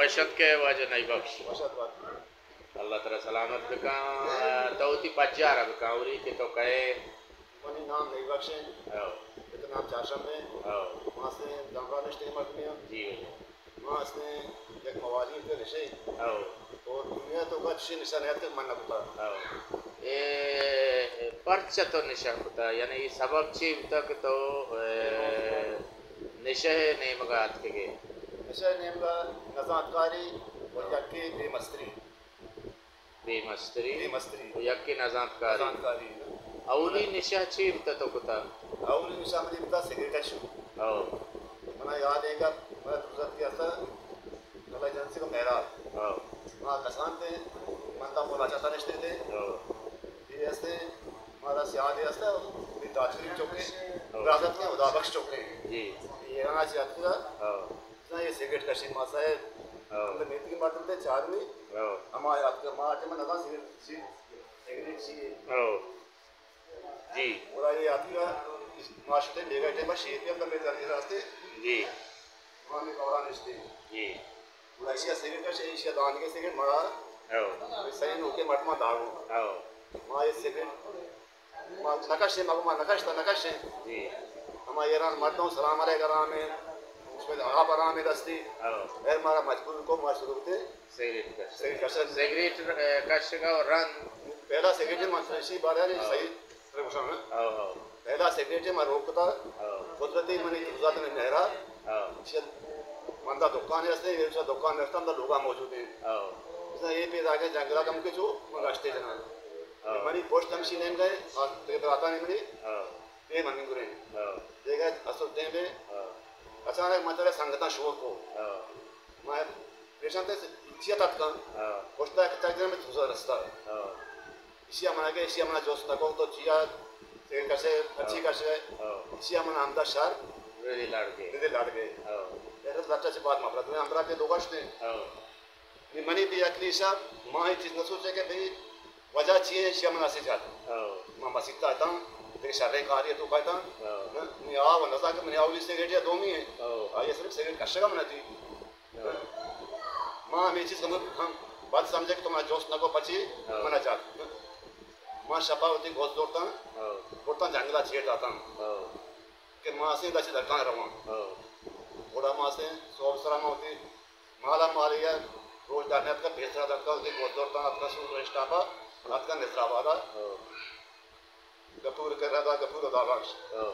شت کہ واجہ نئی بخش۔ وش اتک۔ اللہ ترا سلامت بکن۔ تو وتی پجار ءَ بکن، اولی کہ تو کئے؟ منی نام نئی بخش اِنت۔ او۔ پت ءِ نام چارشنبہ اِنت۔ او۔ ما استیں دمرا نشتگیں مردمے آں۔ جی واجہ۔ ما استیں یک موالی ایں کہ نشہ اِنت۔ او۔ او دنیا ءِ توکا چشیں نشہ نیاتکگ کہ من نہ کتگ۔ او۔ اے پرچا تو نشہ کتگ؟ یعنی اے سبب چے بوتگ کہ تو، اے، نشہ ءِ نیمگ ءَ اتکگ ئے؟ نشہ ءِ نیمگ ءَ نزانتکاری و یکے بے مستری۔ بے مستری۔ بے مستری۔ و یکے نزانتکاری۔ نزانتکاری۔ اولی نشہ چے بوتگ تو کتگ؟ اولی نشہ منی بوتگ سگریٹ ءِ شو۔ او۔ منا یاد ایں کہ منا دوزت کہ است اللہ جنسی کو مہراب۔ او۔ ما کسان تھے، من تا مولا چاہتا نشتے تھے۔ او۔ یہ ہستے، مارا سیاد ہستا، یہ داتری چوکے، او۔ برازت کے خدا بخش چوکے۔ جی۔ یہ رہا سیاد کا۔ او۔ نہ، یہ سگریٹ کشی ما صاحب۔ او۔ ہم تو میتری مردم تھے، چار میں۔ او۔ ہمارے ہاتھ کا مار کے من نہ سگریٹ، سگریٹ چیے۔ او۔ جی۔ گڑا یہ آتی رہا، ما شتے بیگا ٹائم پر شیر کے اندر میں در راستے۔ جی۔ وہاں میں کورا نشتے۔ جی۔ گڑا ایشی سگریٹ کا شے، ایشی دان کے سگریٹ مڑا۔ او۔ صحیح نوکے مٹ ما داغو۔ او۔ ما یہ سگریٹ، ما نکشے، ما، ما نکشتا، نکشے۔ جی۔ ہما ایران مردوں سلام علیک آرام ہے، اس پہ آپ آرام ہے دستی۔ او۔ اے مارا مجبور کو، ما شروع تے سگریٹ کش۔ سگریٹ کش۔ سگریٹ، اے، کشگ ءُ رند۔ پہلا سگریٹ من ترشی بارے نہیں، ہاں۔ صحیح طرح گوشاں، ہاں۔ ہاں، ہاں۔ پہلا سگریٹ من روک کتا۔ ہاں۔ قدرتی منی دوزات نے نہرا۔ ہاں۔ شاید من دا دکان ہستے، یہ دکان نشتا، دا لوگا موجود ہیں۔ ہاں۔ مثلاً یہ پیدا کہ جنگلا کم کے جو من رشتے جنا۔ ہاں۔ منی پشت ہمشی نیم گئے، اور دیگہ براتا نہیں منی۔ ہاں۔ یہ منی گرے۔ ہاں۔ دیگہ اصل ٹائم ہے۔ ہاں۔ اچانک من ترے سنگتاں شور کو۔ ہاں۔ ما پریشان تے چیا تتکاں؟ ہاں۔ پشتا کتا جن میں دوزا رستا۔ ہاں۔ ایشی منا کہ، ایشی منا جوست نکو تو چیا تیل کشے، ہاں۔ اچھی کشے۔ ہاں۔ ایشی منا ہمدا شہر ردی لڑ گئے۔ ردی لڑ گئے۔ ہاں۔ ایسا لڑتا چھ بات مفرد میں ہمرا کے دو گشتے۔ ہاں۔ نی منی بھی اکلی شب، ما یہ چیز نہ سوچے کہ بھئی وجہ چی ہے، ایشی منا سے جات۔ ہاں۔ ما مسیت تا تاں، دیکھ شرے کاری تو کہتا۔ ہاں۔ نی آ و نزا کہ منی اولی سگریٹ یا دومی ہے۔ ہاں۔ آ یہ صرف سگریٹ کشگا منا دی۔ ما ہمے چیز ہم، ہم بد سمجھے کہ تو منا جوست نہ کو پچی، ہاں۔ منا جات۔ ما شپا وتی گوز زورتاں، ہاں۔ برتاں جنگلا چیر داتاں۔ ہاں۔ کہ ما اسیں دا چہ درکان رواں۔ ہاں۔ گڑا ما اسیں سوب سرا ما وتی مالا مالی ءَ روچ دار نیاتکا، پیسرا داتکا، وتی گوز زورتاں اتکا سور اسٹاپا، اتکا نصر آبادا۔ ہاں۔ گپور کرا دا، گپور خدا بخش۔ ہاں۔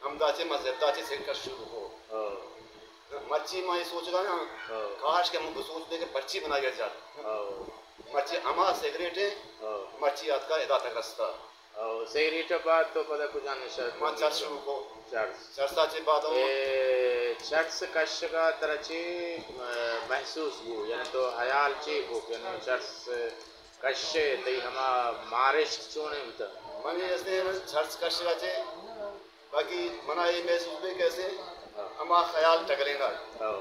ہمدا چہ ما زدا چہ سگریٹ کش شروع کو۔ ہاں۔ مرچی ما یہ سوچگا نا، ہاں۔ کاش کہ من سوچ دے کہ پرچی بنا گیا جات۔ ہاں۔ مرچی ہما سگریٹ ہے، ہاں۔ مرچی آتکا ادا تک رستا۔ ہاں، سگریٹ بعد تو پدا کجا نشہ؟ ما چرس شروع کو۔ چرس۔ چرسا چہ بعد ہم اے، چرس کشگا ترا چی، م-، محسوس بو؟ یعنی تو حیال چی کو؟ یعنی چرس کشے، تئی ہما مارشت چونیں بوتا؟ منی اسے چرس کشگا چے، باقی منا یہ محسوس بے کیسے ہما خیال ٹگلینگ، ہاں۔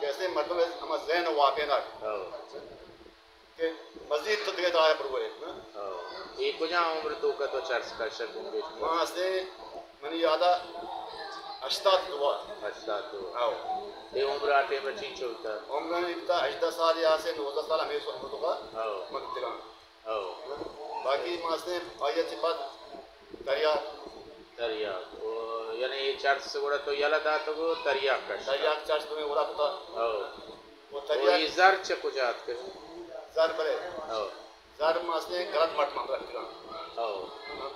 کیسے مردم ہما ذہن واپینگ، ہاں۔ کہ مزید تو دگہ دائے بروئے، ہاں۔ ہاں۔ اے کجا عمر توکا تو چرس کشگ گوں بیش؟ ما اسے منی یادا ہشتاد دو۔ ہشتاد دو۔ ہاں۔ اے عمر آ ٹیم چینچو بوتا؟ عمر بیتا ہژدہ سال یا سے نوزدہ سال ہمیں عمر توکا، ہاں۔ من تگان۔ ہاں۔ باقی ما اسے آیا چہ پد تریاک۔ تریاک۔ او، یعنی اے چرس گڑا تو یلہ داتگو تریاک کش؟ تریاک چرس تو گڑا کتا۔ ہاں۔ وہ تریاک۔ او، اے زر چہ کجا اتک؟ زر بلے۔ ہاں۔ زر ما اسے غلط مٹ ما رکھتا۔ ہاں۔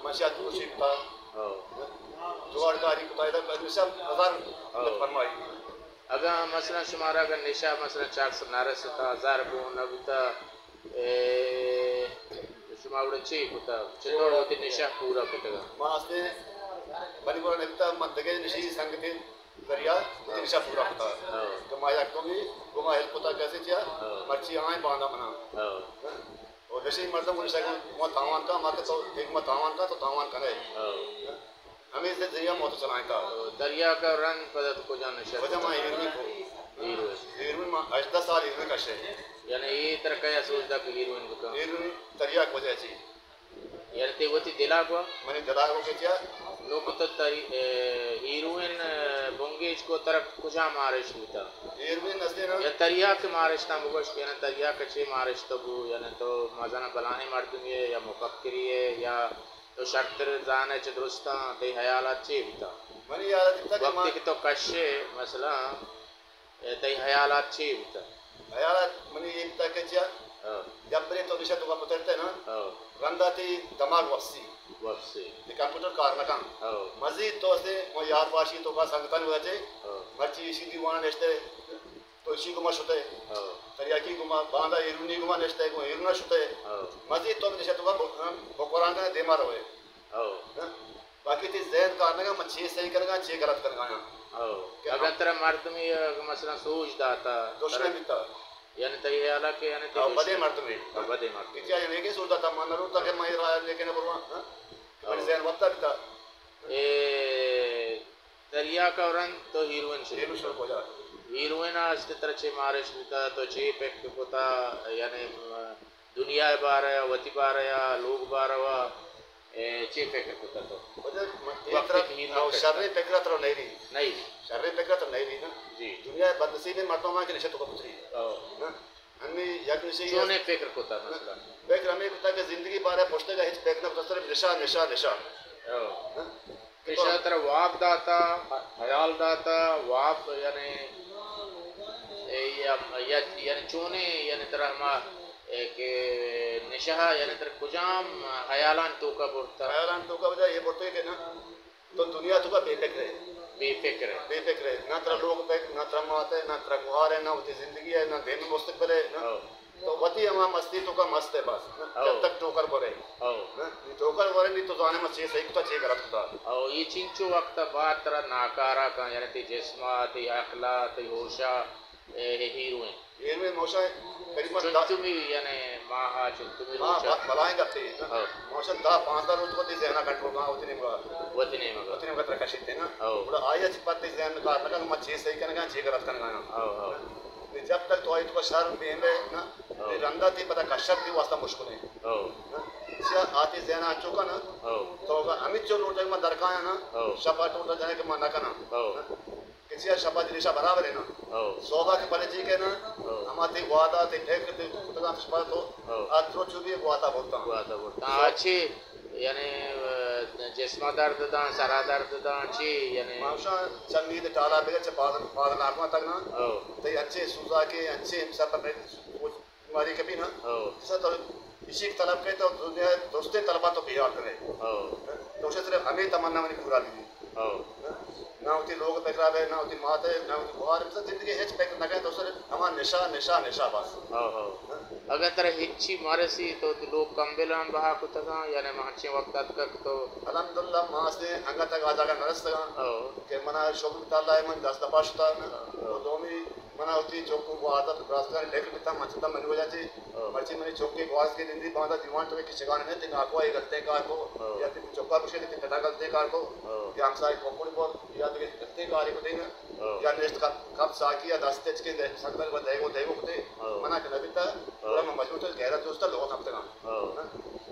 منشا دوشی کتا۔ ہاں۔ جوار کاری کتا، ادا نشہ ہزار، ہاں۔ فرمائی۔ اگاں مثلاً شمارا اگاں نشہ مثلاً چرس نہ رستا، زر گون نہ بوتا، اے، شما گڑا چے کتا؟ چطور وتی نشہ پورا کتگا؟ ما اسے بنی گڑا نبیتا، من دگہ نشی سنگتے ذریعہ وتی نشہ پورا کتا۔ ہاں۔ کہ ما یک دومی گما ہیلپ کتا کیسے چیا؟ ہاں۔ مرچی آئیں باندا منا۔ ہاں۔ اور نشی مردم کو نشہ کو ما تاوان کا، ما کہ تو ایک ما تاوان کا تو تاوان کنے۔ ہاں۔ ہمیں سے ذریعہ موت چلائیں تا۔ تریاک ءَ رند پدا تو کجا نشہ؟ وجہ ما ہیروئن کو۔ ہیروئن۔ ہیروئن ما ہژدہ سال ہیروئن کشے۔ یعنی اے ترا کیا سوچ دا کہ ہیروئن بکا؟ ہیروئن تریاک وجہ چی؟ یعنی تے وتی دلا گوا؟ منی دلا گوا کہ چیا؟ نو کہ تو تری-، اے، ہیروئن، اے، بنگیج کو ترا کجا مارشت بوتا؟ ایروین نزدین ء۔ یا تریاک مارشتاں بگوش کہ یعنی تریاک چے مارشت بو، یعنی تو مزن بلاہیں مردمی ئے یا مفکری ئے یا تو شرتر زان ئے چہ درستاں، تئی حیالات چے بوتا؟ منی حیالات بوتا کہ وقتی ما کہ تو کشے مثلاً، اے تئی حیالات چے بوتا؟ حیالات منی اے بوتا کہ چیا؟ ہاں۔ یک برے تو نشہ توکا پترتے نا، ہاں۔ رندا تئی دماغ وپسی۔ وپسی۔ تئی کمپیوٹر کار نہ کن۔ ہاں۔ مزید تو اسے ما یار باشی توکا سنگتانی وجہ چے، ہاں۔ مرچی ایشی دیوان نشتے، تو ایشی گما شتے۔ ہاں۔ تریاکی گما، باندا ایرونی گما نشتے، گو ایرونا شتے۔ ہاں۔ مزید تو نشہ توکا ب-، بکورانگا دیما روے۔ ہاں۔ ہاں۔ باقی تئی ذہن کار نہ کن، من چے صحیح کنگا، چے غلط کنگا آں۔ ہو۔ کہ اگاں ہم ترا مردمے اگاں مثلاً سوج داتا، دوشمن ترا بیتا۔ یعنی تئی حیالا کہ یعنی تئی ہو، بدے دوشمن۔ مردمے۔ ہو، بدے مردمے۔ کہ چیا یعنی کہ سوج داتا، من نہ روتا کہ من راہ لیکن برواں، ہاں؟ کہ منی ہو۔ ذہن وپتا بیتا۔ اے دریا کا رند تو ہیروئن شروع ہیروئن شروع کتا۔ ہو جا۔ ہیروئن است ترا چے مارش بیتا، تو چے پک کتا، یعنی دنیا ء بارہ ء، وتی بارہ ء، لوگ بارہ ء، اے، چے فکر کتہ تو؟ واجہ، من اے وقت ترا، کہ ہیرمن او، کشتہ۔ شریں فکر ء ترا نیلی۔ نیلی۔ شریں فکر ء ترا نیلی نا۔ جی۔ دنیا ء بدنصیبیں مردم آں کہ نشہ توکا پتری۔ او۔ نا؟ ہمے یک نشہ ای چونیں است۔ فکر کتہ نا؟ مثلاً؟ فکر ہمے کتہ کہ زندگی بارہ ء پشتگ ء ہچ فکر نہ کتہ، صرف نشہ، نشہ، نشہ۔ او۔ نا؟ کہ ایشاں ترا واب داتا، حیال داتا، واب یعنی، اے، یا، یا، یعنی چونیں، یعنی ترا ہما، اے، کہ نشہ، یعنی ترا کجام حیالان توکا برتا؟ حیالان توکا وجہ اے برتے کہ نا، تو دنیا توکا بے فکر ئے۔ بے فکر ئے۔ بے فکر ئے۔ نہ ترا لوگ پہ، نہ ترا مات ئے، نہ ترا گوہار ئے، نہ وتی زندگی ئے، نہ دیم مستقبل ئے، نہ۔ ہو۔ تو وتی ہما مستی توکا مست ئے بس، نہ؟ ہو۔ جب تک ٹوکر برے۔ ہو۔ نہ؟ نی ٹوکر برے، نی تو زانے ما چے صحیح کتا، چے غلط کتا۔ ہو، اے چنچو وقت بعد ترا ناکارا کن، یعنی تئی جسما، تئی عقلا، تئی ہوشا، اے، اے ہیروئن۔ ہیروئن موشا قریباً دا چنچمی، یعنی ماہا، چنچمی ہاں، روچا۔ با-، بلائیں گپے۔ ہو۔ موشا دہ پانزدہ روچ کو تئی ذہنا کنٹرول کن، وتی نیمگا۔ وتی نیمگا۔ وتی نیمگا ترا کشیت نا۔ ہو۔ گڑا آئی چی پد تئی ذہن کار نہ کن، ما چے صحیح کنگا، چے غلط کنگا۔ ہو، ہو۔ جب تک تو آئی توکا شر بیم ئے نا، ہو۔ تئی رندا تئی پدا کشگ تئی واسطہ مشکل ایں۔ ہو۔ نا؟ چیا آ تئی ذہن انچو کن نا، ہو۔ تو اگاں ہمینچو لوٹے کہ من درکایاں نا، ہو۔ شپ ء ٹوٹا جنے کہ من نہ کناں۔ ہو۔ نا؟ کہ چیا شپ ء جنیشا برابر ایں نا۔ ہو۔ سوبا کہ پلے چی کہ نا، ہو۔ ہما تئی گواتا، تئی فکر، تئی کتگاں شپ ء تو، ہو۔ آ درو چو بھی گواتا بولتا۔ گواتا بولتا۔ آ چی یعنی، اه، جسما درد داں، سرا درد داں، چی، یعنی؟ مانشاں چمی دے ٹالا بگر چہ پاد، پاد ناکواں تک نا۔ او۔ تئی انچیں سوزاکے، انچیں سر پر سوچ بیماری کپی نا۔ او۔ جسا تو ایشی طلب کئے تو دنیا درستیں طلباں تو بیار کرے۔ او۔ تو اسے صرف ہمیں تمنا منی پورا بھی۔ او۔ نہ وتی لوگ ء پکرا بئے، نہ وتی مات ء، نہ وتی گوہار ء، بزاں زندگی ء ہچ پکر نہ کن، تو صرف ہما نشہ، نشہ، نشہ بس۔ ہو، ہو۔ ہاں؟ اگاں ترا ہچی مرسی تو وتی لوگ کمبلاں بہا کتگاں، یعنی ما ہنچیں وقت اتکگ تو؟ الحمدللہ ما ہستیں انگت ء آ جاگہ نہ رستگاں ہو۔ کہ منا شکر تعالی ء من دست دپا شتا نہ۔ ہو۔ و دومی منا وتی چک و گوات ء براستگانی لکھ بیتاں، من چتاں منی وجہ چی ہو۔ مرچی منی چکے گوازکے نندی باندا دیوان تو کہ شگان نہ تئی ناکو ء غلطیں کار کو، ہو۔ یا تئی چکا گوشے کہ تئی پتا غلطیں کار کو، ہو۔ یا ہمسائے کوکڑ کو، یا دگہ غلطیں کارے کو دینا، ہو۔ یا نشت کپ، کپ ساکی یا دست تچکے دے، سنگل و دیگو، دیگو کتے، ہو۔ منا کہ نبیتا، ہو۔ گڑا من مجبور تو غیرت دوستا لوگ کپتگاں۔ ہو۔ ہاں؟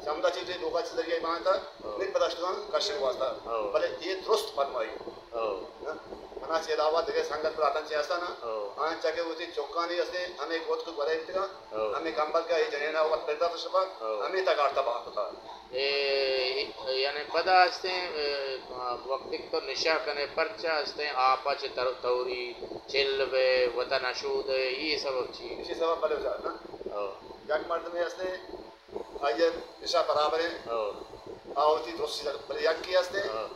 سمدا چیز لوگا چیز ذریعہ بانتا، ہو۔ نہیں پداشتگاں کشن واسطہ۔ ہو۔ بلے یہ درست فرمائی۔ ہو۔ ہاں؟ منا چہ علاوہ دگہ سنگت براتاں چہ ہستاں نا؟ ہو۔ آں چہ کہ وتی چکانی ہستیں ہمے گوتک گورے بیتگاں، ہو۔ ہمے کمبل کا اے جنینا وت پردا تو شپا، ہو۔ ہمے تگار تباہ کتا۔ اے، یعنی پدا ہستیں، اے، وقتی کہ تو نشہ کنے پرچا ہستیں آپا چہ تر-، توری، چل بے، وطن اشود اے، یہ سبب چی؟ اسی سبب بلے جا نا۔ ہو۔ یک مردمے ہستیں آئی ء نشہ برابر ایں۔ ہو۔ آ وتی درست چیز ء، بلے یکے ہستیں، ہو۔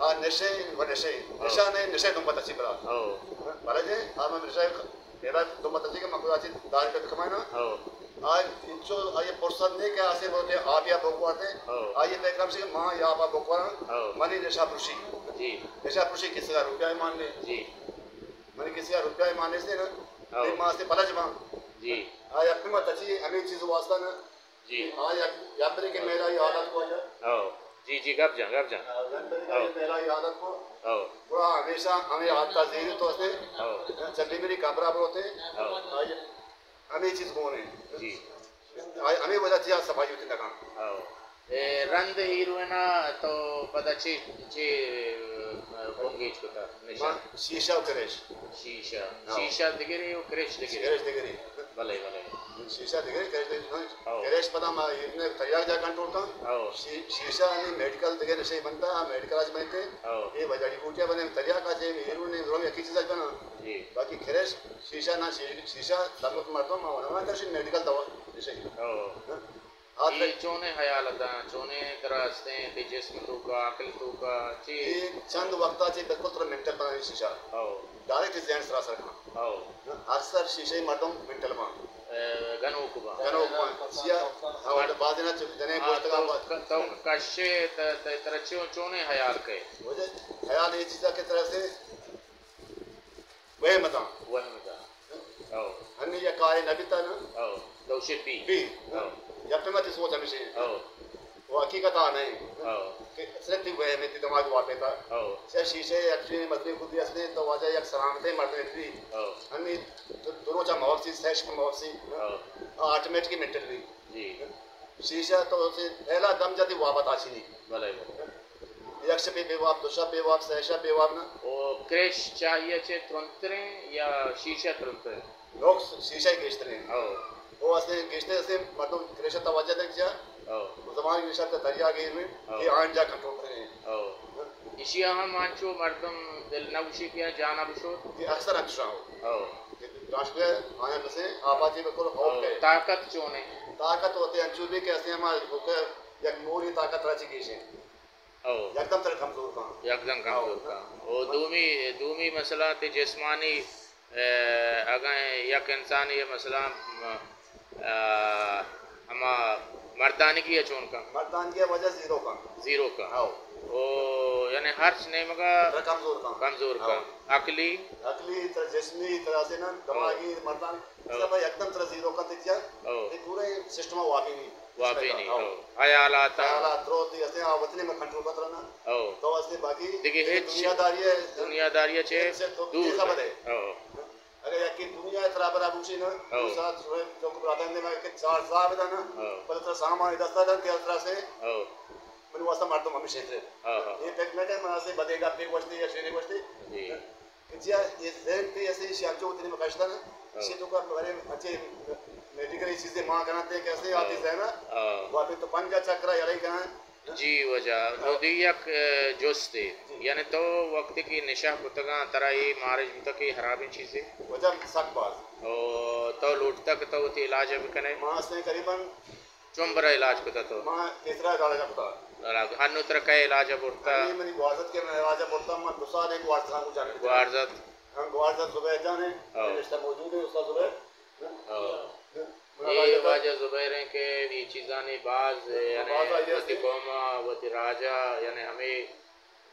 آ نشہ و نشہ، ہو۔ نشہ نے نشہ دمبت اچی برا۔ ہو۔ بلے جے، آ من نشہ میرا دمبت اچی کہ من خدا چی دار کت کمائنا۔ ہو۔ آ انچو آئی فرصت نہیں کہ آسے بولتے آپ یا بکواتے۔ ہو۔ آئی فکر ہمشی کہ ماں یا آپ بکوانا، ہو۔ منی نشہ پروشی۔ جی۔ نشہ پروشی کسی کا روپیہ ایمان نے۔ جی۔ منی کسی کا روپیہ ایمان نے سے نا۔ ہو۔ ماں سے پلج ماں۔ جی۔ آ یک مت اچی ہمیں چیز واسطہ نا۔ جی۔ آ یک، یک برے کہ میرا یہ عادت کو آیا۔ او۔ جی، جی، گپ جان، گپ جان۔ آ، یک برے کہ او۔ میرا یہ عادت کو۔ او۔ گڑا ہمیشہ ہمیں عادت زیری تو اسے۔ او۔ چلی میری کبرا بروتے۔ او۔ آ، ہمیں چیز کون ہے؟ جی۔ آ، ہمیں وجہ چیا صفائی ہوتی لگا۔ او۔ اے رند ہیروئنا تو پدا چے، چے، اے، بنگیج کتا نشان؟ ما شیشہ و کرش۔ شیشہ۔ ہاں۔ شیشہ دگرے و کرش دگرے۔ کرش دگرے۔ بلے، بلے۔ شیشہ دگرے، کرش دگرے۔ ہاں۔ کرش پدا ما اتنے تریاک جا کنٹرول کن۔ ہاں۔ شی-، شیشہ نی میڈیکل دگرے نشے بنتا، میڈیکل آج بنتے۔ ہاں۔ یہ جڑی بوٹیاں بنے، تریاک آج ہیروئن نے، درو یکی چیز آج بنا۔ جی۔ باقی کرش، شیشہ نہ، شی-، شیشہ دمک مردم، ما ونما کرش میڈیکل دوا نشے۔ ہاں۔ ہاں۔ آ اے تر- چونیں حیال اتاں، چونیں ترا استیں، تئی جسم توکا، عقل توکا، چی؟ اے چند وقتا چی بالکل ترا منٹل بنائیں شیشہ۔ او۔ ڈائریکٹ ذہن سراسر کنا۔ او۔ اکثر شیشہ مردم منٹل بان۔ اے، گنوک بان۔ گنوک بان۔ چیا؟ او، بعض نا چ-، جنے ہاں، گوشتگا تو با- ک-، تو کشے ت-، ت-، ترا چون-، چونیں حیال کئے؟ وجہ حیال اے چیزا کہ ترا سے وہم اتاں۔ وہم اتاں۔ او۔ ہنی یا کارے نہ بیتا نا۔ او۔ تو شبی۔ بی۔ او۔ یا پہ متی سوچ ہمیشہ۔ او۔ وہ حقیقت آ نہیں۔ او۔ کہ صرف تی وہم ہے، تی دماغ واپے تا۔ او۔ چہ شیشے یک چیز مزنی خودی اصلی تو واجہ یک سلامتے مردم اتنی۔ او۔ ہنی دو، دو روچہ موقع سی، سیش موقع سی۔ او۔ آٹومیٹک منٹل بھی۔ جی۔ شیشہ تو سے پہلا دم جاتی وابت آچینی۔ بلے۔ یک شپے بے واب، دو شپ بے واب، سہ شپ بے واب نا۔ او کرش چاہیے چے ترنتریں یا شیشہ ترنتریں؟ نقص شیشہ ہی گیشتریں۔ او۔ او اسے گیشتر اسے مردم کرش توجہ دے کیا۔ او۔ زمان کی شرط دریا گیر میں، او۔ یہ آن جا کنٹرول کریں۔ او۔ اشیا ہم انچو مردم دل نہ گوشی کہ جانا بشو۔ یہ اکثر انچو ہو۔ او۔ کہ دانشگاہ آیا کسے آبادی میں کل ہو او، گئے۔ طاقت چونے؟ طاقت ہوتے انچو بھی کہ اسے ہمارے کو کہ یک موری طاقت رچ گیشیں۔ او۔ یکدم ترا کمزور کن۔ یکدم کمزور کن۔ او دومی، دومی مسئلہ تی جسمانی، اے، اگاں یک انسانی مثلاً، اے، ہما مردانگی ء چون کن؟ مردانگی ء وجہ زیرو کن۔ زیرو کن۔ او۔ او، یعنی ہرچ نیمگا ترا کمزور کن۔ کمزور کن۔ او۔ عقلی؟ عقلی، ترا جسمی، ترا سینا، او۔ دماغی، مردانگی۔ او۔ سب یکدم ترا زیرو کن تجا۔ او۔ یہ پورے سسٹم واپی نہیں۔ واپی نہیں، او۔ او۔ حیالات، ہاں۔ حیالات درو تی اسے آ وطنے میں کنٹرول پتر نا۔ او۔ تو اسے باقی دگہ ہچ دنیا داری ہے۔ دنیا داری ہے چے؟ سے تو دور۔ بے خبر ہے۔ او۔ اگر یکی دنیا ترا برا بوشی نا، او۔ دو ساعت جو ہے، جو کو برادن دے میں کہ چار سال دا نا، او۔ بل ترا سامان دستا دا کہ ترا سے او۔ من واسطہ مردم ہمیشہ تھے۔ او، او۔ یہ پیک میں کہ من اسے بدے گا پہ گوشتی یا شیرے گوشتی۔ جی۔ کہ چیا یہ ذہن پہ ایسے ہی شیانچو اتنی مکشتا نا، ہاں۔ اسی تو کا بارے اچھے میڈیکل چیزیں ماں کنا تے کیسے ہاں۔ آتی ذہن نا، ہاں۔ وہ پہ تو پنجا چکرا یڑے کنا۔ جی واجہ، نو دی یک، اے، جستے۔ جی۔ یعنی تو وقت کی نشہ کتگاں ترا یہ مارج بوتا کہ یہ حرابیں چیزے؟ واجہ سک باز۔ او تو لوٹتا کہ تو وتی علاج بکنے؟ ماں سے قریباً چون برا علاج کتا تو؟ ما پیسرا علاج کتا۔ علاج، ہنو ترا کئے علاج برتا؟ ہنی منی گوارزت کے من علاج برتا، من دو سال ایک گوارزت ہم جانے۔ گوارزت؟ ہاں، گوارزت زبیر جان ہے، او۔ رشتہ موجود ہے، استاد زبیر۔ او۔ من اے علاج کتا۔ واجہ زبیر ہیں کہ یہ چیزانی باز، ہاں، یعنی باز آئی ہے وتی قوم، وتی راجا، یعنی ہمیں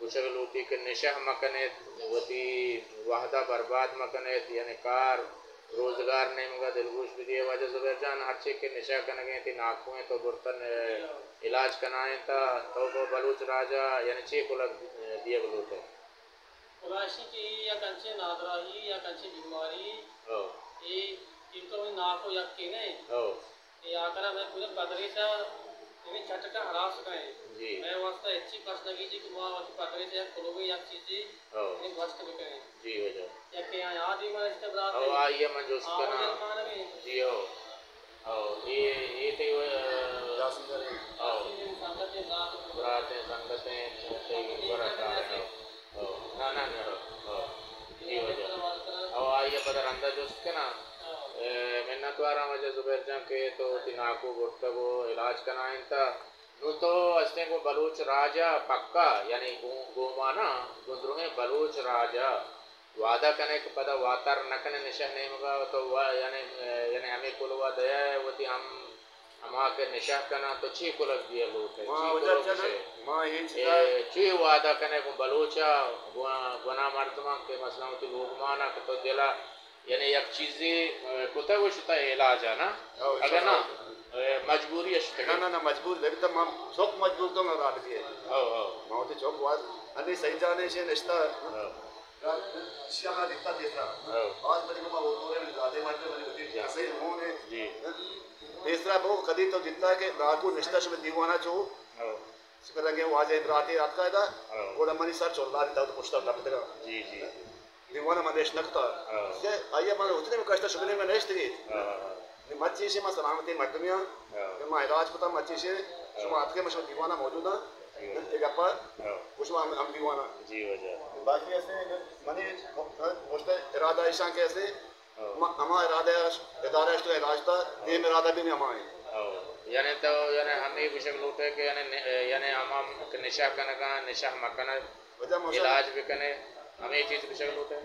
گوشگ لوٹی کہ نشہ مکنیت، وتی وہدا برباد مکنیت، یعنی کار روزگار نیمگا دلگوش بدیے۔ واجہ زبیر جان، ہرچے کہ نشہ کنگیں تی ناکویں تو برتن، اے، علاج کنائیں تا تو بلوچ راجا یعنی چے کلگ دیگ لوٹے؟ خلاصی کہ یک انچیں نادراہی، یک انچیں بیماری، او۔ اے، اے تو ناکو یک کے نہیں۔ او۔ کہ آ کنا مئے پورے پدریچ ء ہمے چٹکاں ہلاس کئیں۔ جی۔ مئے واسطہ ہچی پس نہ گیجی کہ ما وتی پدریچ ء یک کلوہے یک چیزے ہو۔ یعنی گوشت بکنیں۔ جی واجہ۔ یا کہ آ یاد ہی من اشتے برات او، آئی ء من جست آ کناں۔ مہربان بی۔ جی ہو۔ او، اے، اے تئی و-، یاسین جان۔ او۔ سنگت برات۔ برات ء سنگت ء تئی برات ء۔ او، نہ، نہ، نہ، او، جی واجہ۔ او، آئی ء پدا رندا جست کناں۔ اے، منتواراں واجہ زبیر جان کہ تو وتی ناکو برتگ و علاج کنائینتا۔ نوں تو استیں گوں بلوچ راج ء پکا، یعنی گوں، گوں مانا گوں درہیں بلوچ راج ء وعدہ کنے کہ پدا واتر نہ کنے نشہ نیمگا تو وا-، یعنی، یعنی ہمے کلوہ دیا وتی ہم ہما کہ نشہ کناں تو چے کلگ دیگ لوٹ ئے؟ ما چے واجہ کلگ چل-، گوش ئے؟ ما اے چیزا اے، چے وعدہ کن ئے گوں بلوچ ء، گوں گناہ مردماں کہ مثلاً وتی لوگمان ء کہ تو دل ء یعنی یک چیزے، اے، کتگ و شتگ علاج ء نا؟ ہو، اگاں نا، اے، مجبوری ء شتگ؟ نہ، نہ، نہ، مجبور نہ بیتگ، ما چک مجبور تو ما رابطے۔ ہو، ہو۔ ما وتی چک واز، انی سعید جان ایشی نشتہ۔ ہو۔ ایشی ہمارا دیتا دیتا۔ ہو۔ باز بڑی کو ما وہ دورے میں زیادہ مردے بڑی ہوتی۔ جی۔ صحیح ہوں نے۔ جی۔ پیسرا بہو کدی تو جتا کہ ناکو نشتہ شمئے دیوانہ چو، ہو۔ شکر لگے واجہ براتے آتکا ادا۔ ہو۔ گوڑا منی سر چولا دی دود پشتا کپتگا۔ جی، جی، جی۔ دیوانا من نشت نکتا۔ ہو۔ کہ آیا من اتنے میں کشتا شکر میں نشت گیت۔ ہو، ہو، ہو۔ نی مچی سے من سلامتی مردمیاں۔ ہو۔ کہ من علاج کتا مچی سے۔ ہو۔ شما آتکے من شما دیوانا موجود ہاں۔ جی۔ یہ گپا۔ ہو۔ کچھ ہم، ہم دیوانا۔ جی واجہ۔ باقی ایسے منی گوشت ارادہ ایشان کے ایسے ہو۔ ما-، ہما ارادہ اش-، ادارہ اش تو علاج تا، ہو۔ دیم ارادہ بھی نہیں ہما ہے۔ ہو۔ یعنی تو، یعنی ہمیں گوشگ لوٹے کہ یعنی ن-، یعنی ہما کہ نشہ کنگا، نشہ مکنگ، وجہ موسم علاج بکنے، ہمیں چیز گوشگ لوٹے۔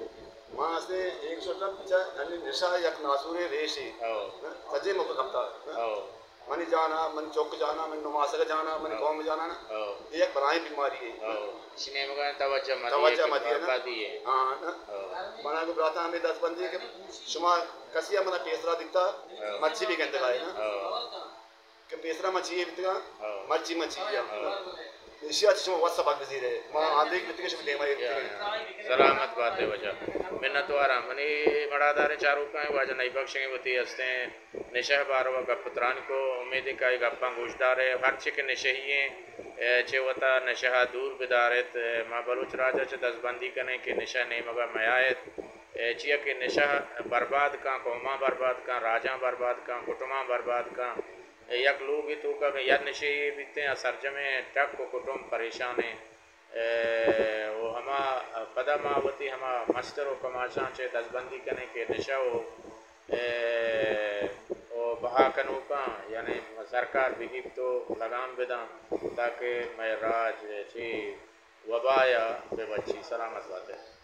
ما سے ایک سو ٹپ چا-، یعنی نشہ یک ناسورے ریشے۔ ہو۔ سجے مکہ کپتا۔ ہو۔ منی جانا، منی چوک جانا، منی نماسگ جانا، منی ہو۔ قوم جانا نا۔ ہو۔ یہ یک بلائیں بیماری ہے۔ ہو۔ اسی نیمگا توجہ مدی توجہ ہے کہ مدی ہے نا۔ بربادی ہے۔ ہاں، نا۔ ہو۔ منا کو براتا ہمیں دست بندی کہ شما کسی منا پیسرا دیتا، ہو۔ مرچی بھی گندگا ہے نا۔ ہو۔ کہ پیسرا مچی ہے بیتگا، ہو۔ مرچی مچی ہے۔ ہو۔ ایشی اچ شما وت سبق بزیرے۔ ما آدھے بیتگے شما دیما یہ یا، بیتگے۔ یا۔ سلامت باتے واجہ۔ منتوارا منی مڑاداریں چاروکاں واجہ نئی بخش ہیں وتی ہستیں۔ نشہ باروا گپ تران کو، امیدے کہ اے گپاں گوشدارے، ہرچے کہ نشہی ایں، اے، چہ وتا نشہ دور بداریت۔ اے، ما بلوچ راج ء چہ دزبندی کنیں کہ نشہ نیمگ ء میایت۔ اے، چیا کہ نشہ برباد کن، قوماں برباد کن، راجاں برباد کن، کٹماں برباد کن۔ اے، یک لوگے توکا کہ یک نشہی بیتیں، آ سرجمیں ٹک و کٹم پریشان ایں۔ اے، و ہما پدا ما وتی ہما مستر و کماشاں چہ دزبندی کنیں کہ نشہ و، اے، و بہا کنوکاں یعنی سرکار بگیپت و لگام بداں تاکہ مئے راج چہ وبایا بہ بچی۔ سلامت باتے۔